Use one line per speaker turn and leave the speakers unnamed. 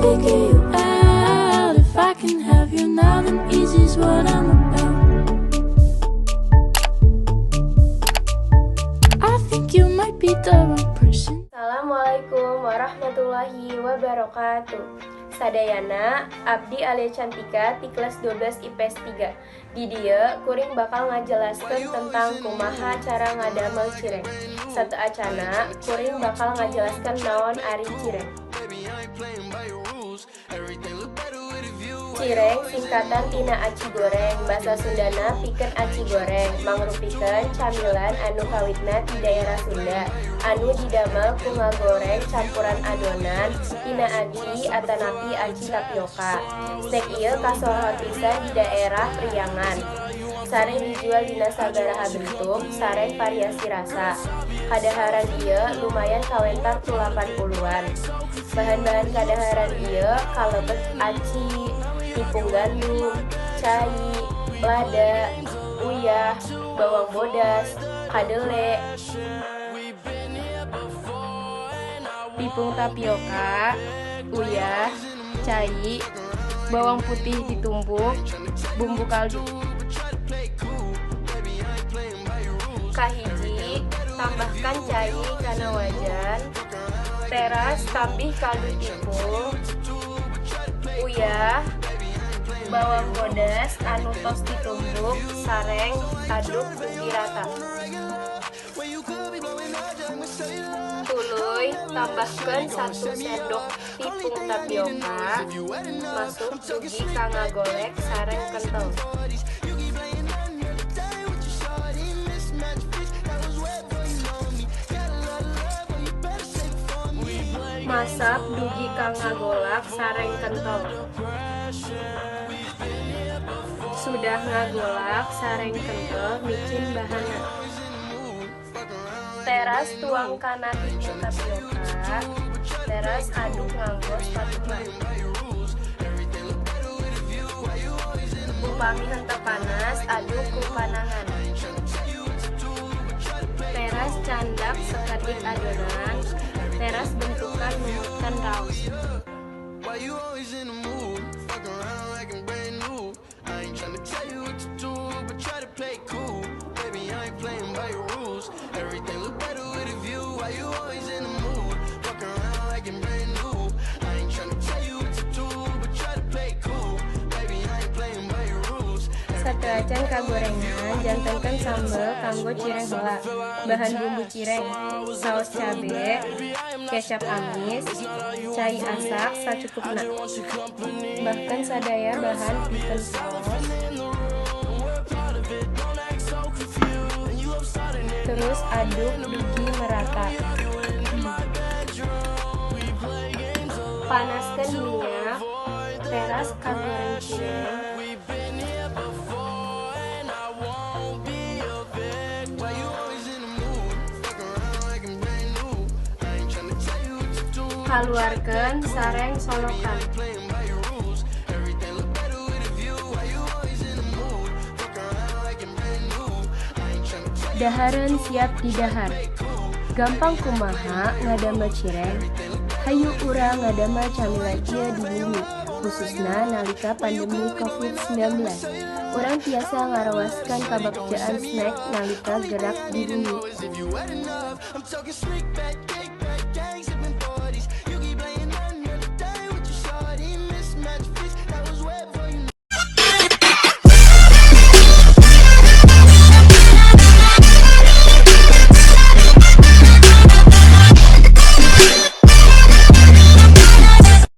Figure you out. If I can have you now, then easy's what I'm about. I think you might be the wrong person.
Assalamualaikum warahmatullahi wabarakatuh. Sadayana, Abdi Alia Cantika ti kelas 12 IPS 3. Di dieu kuring bakal ngajelaskeun tentang kumaha cara ngadamel cireng. Sateuacanna kuring bakal ngajelaskeun naon ari cireng. Cireng singkatan tina aci goreng, basa Sundana pikeun aci goreng, mangrupikeun camilan anu kawitna ti daerah Sunda, anu didamel ku ngagoreng campuran adonan tina aci atanapi aci tapioka. Snack ieu kasohor pisan di daerah Priangan. Sareng dijual dina sabaraha bentuk sareng variasi rasa. Kadaharan ieu lumayan kawentar ku 80-an. Bahan-bahan kadaharan ieu kalebet aci, tipung gandum, cai, lada, uyah, bawang bodas, kadele,
Tipung tapioka, uyah, cai, bawang putih ditumbuk, bumbu kaldu.
Kahiji, tambahkan cai kana wajan, teras tambih kaldu tipung, uyah, bawang bodas anu tos ditumbuk sareng aduk dugi rata. Tuluy tambahkeun 1 sendok tipung tapioka, masuk dugi ka ngagolek sareng kentel. Masak dugi ka ngagolak sareng kentel. Sudah ngagolak sareng kentel, micin bahanna. Teras tuang kana tipung tapioka, teras aduk nganggo spatula. Upami henteu panas, aduk ku panangan. Teras candak sakedik adonan, teras bentukan numutkeun raos.
Sateuacan kagorengan, jantenkeun sambel kanggo cireng heula. Bahan bumbu cireng: saos cabe, kecap amis, cai asak sacukupna. Bahkan sadaya bahan pikeun saos. Terus aduk dugi merata.
Panaskeun minyak, teras kagoreng cireng. Kaluarkeun sareng solokan.
Dahareun siap didahar. Gampang kumaha ngadamel cireng? Hayu urang ngadamel camilan ieu di bumi, khususna nalika pandemi Covid-19. Urang tiasa ngarawaskeun kabagjaan snack nalika gerak di bumi.